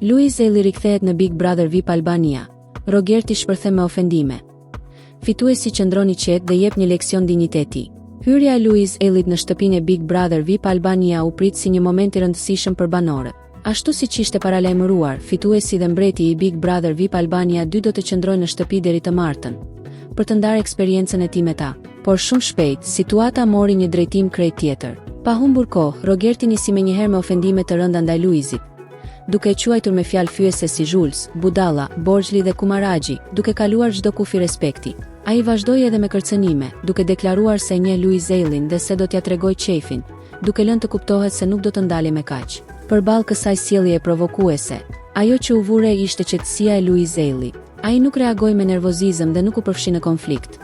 Luiz Ejlli rikthehet në Big Brother VIP Albania, Rogerti shpërthen me ofendime. Fituesi qëndron i qetë dhe jep një leksion dinjiteti. Hyrja e Luiz Ejllit në shtëpinë e Big Brother VIP Albania u prit si një moment i rëndësishëm për banorët. Ashtu siç ishte paralajmëruar, fituesi dhe mbreti i Big Brother VIP Albania 2 do të qëndrojë në shtëpi deri të martën, për të ndarë eksperiencën e tij me ta. Por shumë shpejt, situata mori një drejtim krejt tjetër. Pa humbur kohë, Rogerti nisi menjëherë me ofendime të rënda ndaj Luizit, duke e quajtur me fjalë fyese si Zhuls, budalla, borxhli dhe kumaraxhi, duke kaluar çdo kufi respekti. Ai vazhdoi edhe me kërcënime, duke deklaruar se e njeh Luiz Ejllin dhe se do t'ia tregojë qejfin, duke lënë të kuptohet se nuk do të ndalej me kaq. Përballë kësaj sjelljeje provokuese, ajo që u vu re ishte qetësia e Luiz Ejllit. Ai nuk reagoi me nervozizëm dhe nuk u përfshi në konflikt.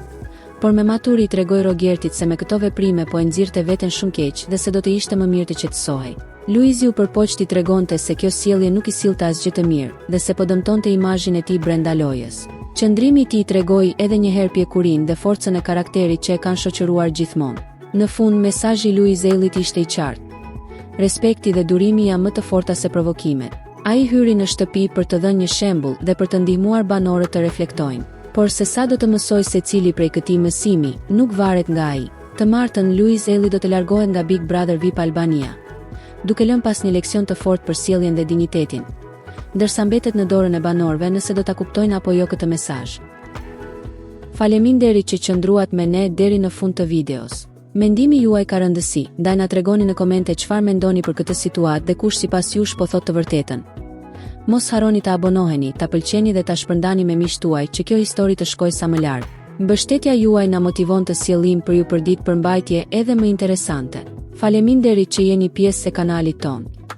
Por me maturi i tregoi Rogertit se me këto veprime po e nxirrte veten shumë keq dhe se do të ishte më mirë të qetësohej. Luizi u përpoq t'i tregonte se kjo sjellje nuk i sillte asgjë të mirë dhe se po dëmtonte imazhin e tij brenda lojës. Qëndrimi i tij tregoi edhe një herë pjekurinë dhe forcën e karakterit që e kanë shoqëruar gjithmonë. Në fund, mesazhi i Luiz Ejllit ishte i qartë. Respekti dhe durimi janë më të forta se provokimet. Ai hyri në shtëpi për të dhënë një shembull dhe për të ndihmuar banorët të reflektojnë. Por se sa do të mësojë secili prej këtij mësimi, nuk varet nga ai. Të martën, Luiz Ejlli do të largohet nga Big Brother VIP Albania, duke lënë pas një leksion të fortë për sjelljen dhe dinjitetin, ndërsa mbetet në dorën e banorëve nëse do ta kuptojnë apo jo këtë mesazh. Faleminderit që qëndruat me ne deri në fund të videos. Mendimi juaj ka rëndësi, ndaj na tregoni në komente çfarë mendoni për këtë situatë dhe kush sipas jush po thotë të vërtetën. Mos harroni të abonoheni, ta pëlqeni dhe ta shpërndani me miqtë tuaj që kjo histori të shkojë sa më larg. Mbështetja juaj na motivon të sjellim për ju përditë përmbajtje edhe më interesante. Faleminderit që jeni pjesë e kanalit tonë.